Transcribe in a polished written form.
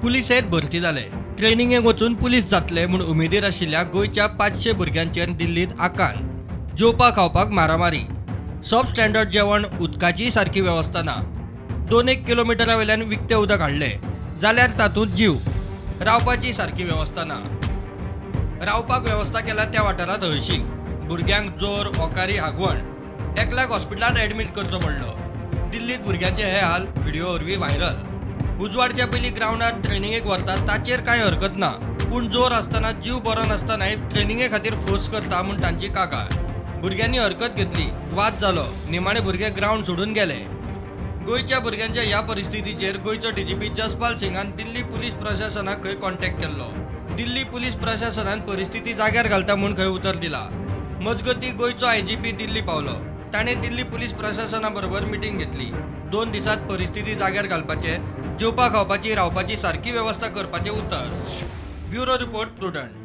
पुलिसेंत भरती जाले. ट्रेनिंगेक वचून पुलीस जातले म्हूण उमेदीर आशिल्ल्या गोंयच्या 500 भुरग्यांचेर दिल्लींत आकांत. जेवपा खावपाक मारामारी, सब स्टँडर्ड जेवण, उदकाचीय सारकी वेवस्था ना. दोन एक किलोमिटरा वयल्यान विकतें उदक हाडलें जाल्यार तातूंत जीव. रावपाची सारकी वेवस्था ना. रावपाक वेवस्था केल्या त्या वाठारांत हळशीक. भुरग्यांक जोर, ओकारी, हागवण. एकल्याक हॉस्पिटलांत एडमीट करचो पडलो. दिल्लीत भुरग्यांचे हे हाल व्हिडिओ वरवीं व्हायरल. उजवाडच्या पयलीं ग्रावंडार ट्रेनिंगेक व्हरतात ताचेर कांय हरकत ना, पूण जोर आसतना, जीव बरो नासतनाय ट्रेनिंगे खातीर फोर्स करता म्हूण तांची कागाळ. भुरग्यांनी हरकत घेतली, वाद जालो, निमाणे भुरगे ग्रावंड सोडून गेले. गोंयच्या भुरग्यांच्या ह्या परिस्थितीचेर गोंयचो डीजीपी जसपाल सिंगान दिल्ली पुलीस प्रशासनाक खंय कॉन्टॅक्ट केल्लो. दिल्ली पुलीस प्रशासनान परिस्थिती जाग्यार घालता म्हूण खंय उतर दिला. मजगती, गोंयचो आयजीपी दिल्ली पावलो. ताणें दिल्ली पुलीस प्रशासना बरोबर मिटींग घेतली. 2 दिसात परिस्थिती जाग्यार घालपाचे, जेवपा खावपाची, रावपाची सारकी वेवस्था करपाचें उतर. Bureau report, Prudent.